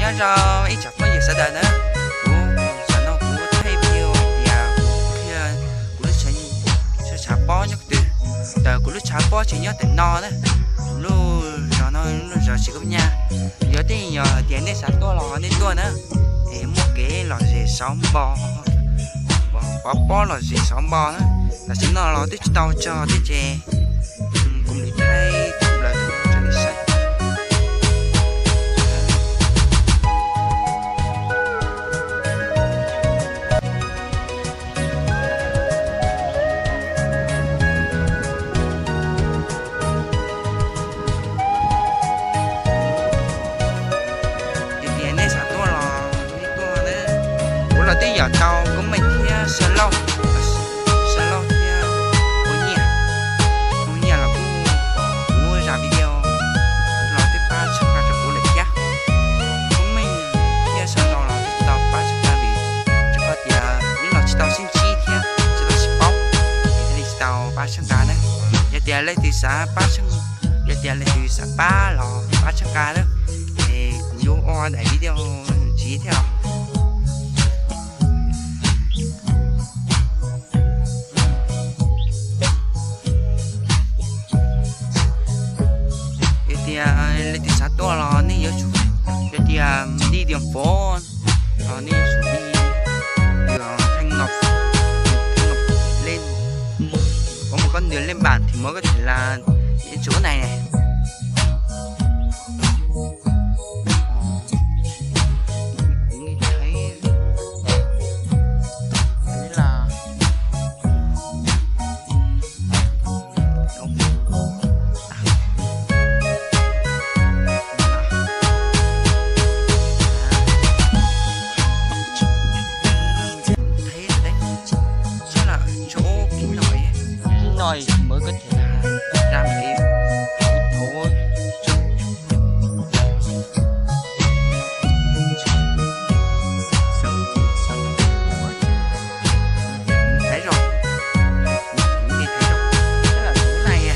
Nyob zoo ib tsoom phooj ywg sawv daws na, kuv zaum no kuv thaij video hais tias kuv qhia kuv lub tshav pob nyob twg. Ntawm kuv lub tshav pob tseem nyob ntawm no na, lub zos no lub zos Tsis Kub Nyaj. Yog tej yog hais tias nej xav tuaj los nej tuaj na, es muaj kev lom zem sov npo, pov pob lom zem sov npo na. Tam sim no los twb tsis tau tsog tej ces kuv mam li thaij thaij plaws rau nej saib. Yog tias nej xav tuaj los nej tuaj na. Kuv los twb yom tau Koob Meej thiab Sa Lauj, Sa Lauj thiab Ua Nyiaj, Ua Nyiaj los kuj pom kuv zaj video los twb pab txhawb nqa rau kuv lawm thiab. Koob Meej thiab Sa Lauj los twb tsis tau pab txhawb nqa li, rau qhov tias wb los tsis tau sib ntsib thiab tsis tau sib paub, es thiaj li tsis tau pab txhawb nqa na. Yog tias leej twg xav pab txhawb, yog tias leej twg xav pab los pab txhawb nqa na, es kuv yuav ua daim video ntxiv thiab os. Yog tias leej twg xav tuaj los nej yuav tsum, yog tias đi đường phố los nej yuav tsum đi đường Thanh Ngọc, Thanh Ngọc lên, có một con đường lên bản thì mới có thể là đến chỗ này này. Kuv nghe thấy, thấy là thấy rồi đấy, chắc là chỗ Kim Nội ấy. Kim Nội mới có thể là làm cái thủ Thấy rồi. Thấy rồi. Tức là chỗ này à.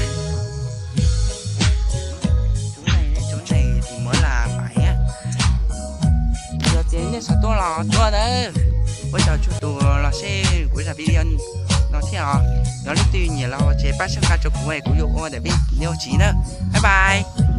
Chỗ này, chỗ này thì mới là phải á. Yog tias nej xav tuaj los tuaj na. Ua tsaug txhua tus los saib kuv zaj video no thiab os. Yog leej twg nyiam los ces pab txhawb nqa rau kuv es kuv yuav ua daim video ntxiv na. Bye bye.